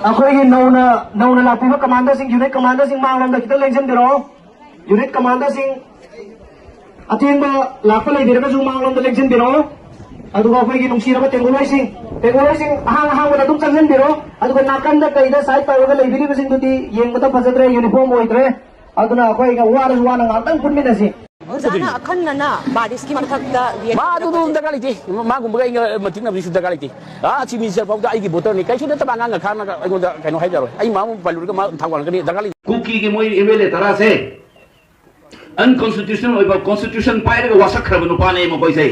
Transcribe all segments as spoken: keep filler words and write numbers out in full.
ꯑꯩꯈꯣꯏꯒꯤ ꯅꯧꯅ ꯅꯧꯅ ꯂꯥꯛꯄꯤꯕ ꯀꯃꯥꯟꯗꯔꯁꯤꯡ, ꯌꯨꯅꯤꯠ ꯀꯃꯥꯟꯗꯔꯁꯤꯡ ꯃꯥꯡꯂꯣꯝꯗ ꯈꯤꯇꯪ ꯂꯦꯡꯁꯤꯟꯕꯤꯔꯛꯑꯣ꯫ ꯌꯨꯅꯤꯠ ꯀꯃꯥꯟꯗꯔꯁꯤꯡ ꯑꯊꯦꯡꯕ ꯂꯥꯛꯄ ꯂꯩꯕꯤꯔꯒꯁꯨ ꯃꯥꯡꯂꯣꯝꯗ ꯂꯦꯡꯁꯤꯟꯕꯤꯔꯛꯑꯣ꯫ ꯑꯗꯨꯒ ꯑꯩꯈꯣꯏꯒꯤ ꯅꯨꯡꯁꯤꯔꯕ ꯇꯦꯡꯒꯨꯂꯣꯏꯁꯤꯡ, ꯇꯦꯡꯒꯨꯂꯣꯏꯁꯤꯡ ꯑꯍꯥꯡ ꯑꯍꯥꯡꯕꯗ ꯑꯗꯨꯝ ꯆꯪꯁꯤꯟꯕꯤꯔꯣ꯫ ꯑꯗꯨꯒ ꯅꯥꯀꯟꯗ ꯀꯩꯗ ꯁꯥꯏꯠ ꯇꯧꯔꯒ ꯂꯩꯕꯤꯔꯤꯕꯁꯤꯡꯗꯨꯗꯤ ꯌꯦꯡꯕꯗ ꯐꯖꯗ꯭ꯔꯦ, ꯌꯨꯅꯤꯐꯣꯔꯝ ꯑꯣꯏꯗ꯭ꯔꯦ꯫ ꯑꯗꯨꯅ ꯑꯩꯈꯣꯏ ꯋꯥꯔꯁꯨ ꯋꯥꯅ ꯉꯥꯛꯇꯪ ꯄꯨꯟꯃꯤꯟꯅꯁꯤ꯫ ꯑꯣꯖꯥꯅ ꯑꯈꯟꯅꯅ ꯕꯥꯔꯤꯁꯀꯤ ꯃꯊꯛꯇ ꯔꯤꯌꯦꯛ ꯃꯥ ꯑꯗꯨꯗꯨ ꯇꯧꯔꯛꯄꯁꯦ꯫ ꯗꯔꯀꯥꯔ ꯂꯩꯇꯦ꯫ ꯃꯥꯒꯨꯝꯕꯒ ꯑꯩꯒ ꯃꯇꯤꯛꯅꯕꯗꯨꯁꯨ ꯗꯔꯀꯥꯔ ꯂꯩꯇꯦ꯫ ꯑꯥ, ꯆꯤꯐ ꯃꯤꯅꯤꯁꯇꯔ ꯐꯥꯎꯗ ꯑꯩꯒꯤ ꯚꯣꯇꯔꯅꯤ꯫ ꯀꯩꯁꯨ ꯅꯠꯇꯕ ꯑꯉꯥꯡ ꯈꯔꯅ ꯑꯩꯉꯣꯟꯗ ꯀꯩꯅꯣ ꯍꯥꯏꯖꯔꯣꯏ꯫ ꯑꯩ ꯃꯥꯕꯨ ꯄꯜꯂꯨꯔꯒ ꯃꯥ ꯊꯧꯒꯠꯂꯛꯀꯅꯤ, ꯗꯔꯀꯥꯔ ꯂꯩꯇꯦ꯫ ꯀꯨꯀꯤꯒꯤ ꯃꯣꯏ ꯑꯦꯝ ꯑꯦꯜ ꯑꯦ ꯇꯔꯥꯁꯦ ꯑꯟꯀꯣꯟꯁꯇꯤꯇ꯭ꯌꯨꯁꯅꯦꯜ ꯑꯣꯏꯕ ꯀꯣꯟꯁꯇꯤꯇ꯭ꯌꯨꯁꯟ ꯄꯥꯏꯔꯒ ꯋꯥꯁꯛꯈ꯭ꯔꯕ ꯅꯨꯄꯥꯅꯦ ꯃꯈꯣꯏꯁꯦ꯫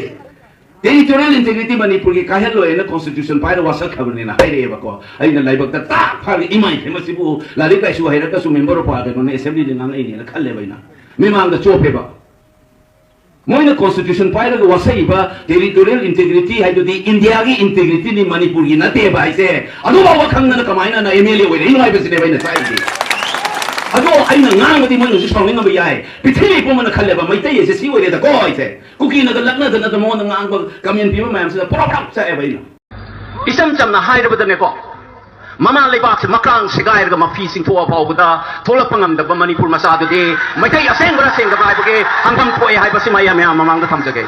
ꯇꯦꯔꯤꯇꯣꯔꯤꯌꯦꯜ ꯏꯟꯇꯦꯒ꯭ꯔꯤꯇꯤ ꯃꯅꯤꯄꯨꯔꯒꯤ ꯀꯥꯏꯍꯜꯂꯣꯏꯅ ꯀꯣꯟꯁꯇꯤꯇ꯭ꯌꯨꯁꯟ ꯄꯥꯏꯔꯒ ꯋꯥꯁꯛꯈ꯭ꯔꯕꯅꯤꯅ ꯍꯥꯏꯔꯛꯑꯦꯕꯀꯣ꯫ ꯑꯩꯅ ꯂꯥꯏꯕꯛꯇ ꯇꯥꯛ ꯐꯥꯔꯒ, "ꯏꯃꯥ ꯏꯕꯦꯝꯃ, ꯁꯤꯕꯨ ꯂꯥꯏꯔꯤꯛ ꯂꯥꯏꯁꯨ ꯍꯩꯔꯒꯁꯨ ꯃꯦꯝꯕꯔ ꯑꯣꯐ ꯄꯥꯔꯂꯤꯌꯥꯃꯦꯟ ꯑꯦꯁꯦꯝꯕ꯭ꯂꯤꯗ ꯉꯥꯡꯉꯛꯏꯅꯦꯅ" ꯈꯜꯂꯦꯕ ꯑꯩꯅ꯫ ꯃꯤꯃꯥꯡꯗ ꯆꯣꯞꯄꯦꯕ꯫ ꯃꯣꯏꯅ ꯀꯣꯟꯁꯇꯤꯇ꯭ꯌꯨꯁꯟ ꯄꯥꯏꯔꯒ ꯋꯥꯁꯛꯏꯕ ꯇꯦꯔꯤꯇꯣꯔꯤꯌꯦꯜ ꯏꯟꯇꯦꯒ꯭ꯔꯤꯇꯤ ꯍꯥꯏꯗꯨꯗꯤ ꯏꯟꯗꯤꯌꯥꯒꯤ ꯏꯟꯇꯦꯒ꯭ꯔꯤꯇꯤꯅꯤ, ꯃꯅꯤꯄꯨꯔꯒꯤ ꯅꯠꯇꯦꯕ ꯍꯥꯏꯁꯦ꯫ ꯑꯗꯨꯐꯥꯎꯕ ꯈꯪꯗꯅ ꯀꯃꯥꯏꯅ ꯅꯪ ꯑꯦꯝ ꯑꯦꯜ ꯑꯦ ꯑꯣꯏꯔꯛꯏꯅꯣ ꯍꯥꯏꯕꯁꯤꯅꯦꯕ ꯑꯩꯅ ꯆꯥꯛꯏꯁꯦ꯫ ꯑꯗꯣ ꯑꯩꯅ ꯉꯥꯡꯕꯗꯤ ꯃꯣꯏꯅꯁꯨ ꯁꯥꯎꯅꯤꯡꯉꯕ ꯌꯥꯏ꯫ ꯄ꯭ꯔꯤꯊꯤꯕꯤ ꯄꯨꯝꯕꯅ ꯈꯜꯂꯦꯕ ꯃꯩꯇꯩ ꯍꯥꯏꯁꯦ ꯁꯤ ꯑꯣꯏꯔꯦꯗꯀꯣ ꯍꯥꯏꯁꯦ꯫ ꯀꯨꯀꯤꯅꯒ ꯂꯛꯅꯗꯅ ꯃꯉꯣꯟꯗ ꯉꯥꯡꯕ, ꯀꯃꯦꯟ ꯄꯤꯕ ꯃꯌꯥꯝꯁꯤꯗ ꯄ꯭ꯔꯣꯞ ꯄ꯭ꯔꯣꯞ ꯆꯥꯛꯑꯦꯕ ꯑꯩꯅ꯫ ꯏꯆꯝ ꯆꯝꯅ ꯍꯥꯏꯔꯕꯗꯅꯦꯀꯣ, ꯃꯃꯥ ꯂꯩꯕꯥꯛꯁꯦ ꯃꯀꯥꯡ ꯁꯦꯒꯥꯏꯔꯒ ꯃꯐꯤ ꯆꯤꯡꯊꯣꯛꯑ ꯐꯥꯎꯕꯗ ꯊꯣꯛꯂꯛꯄ ꯉꯝꯗꯕ ꯃꯅꯤꯄꯨꯔ ꯃꯆꯥꯗꯨꯗꯤ ꯃꯩꯇꯩ ꯑꯁꯦꯡꯕ꯭ꯔꯥ ꯁꯦꯡꯗꯕ꯭ꯔꯥ ꯍꯥꯏꯕꯒꯤ ꯍꯪꯐꯝ ꯊꯣꯛꯑꯦ ꯍꯥꯏꯕꯁꯤꯃ ꯑꯩ ꯃꯌꯥꯝ ꯃꯃꯥꯡꯗ ꯊꯝꯖꯒꯦ꯫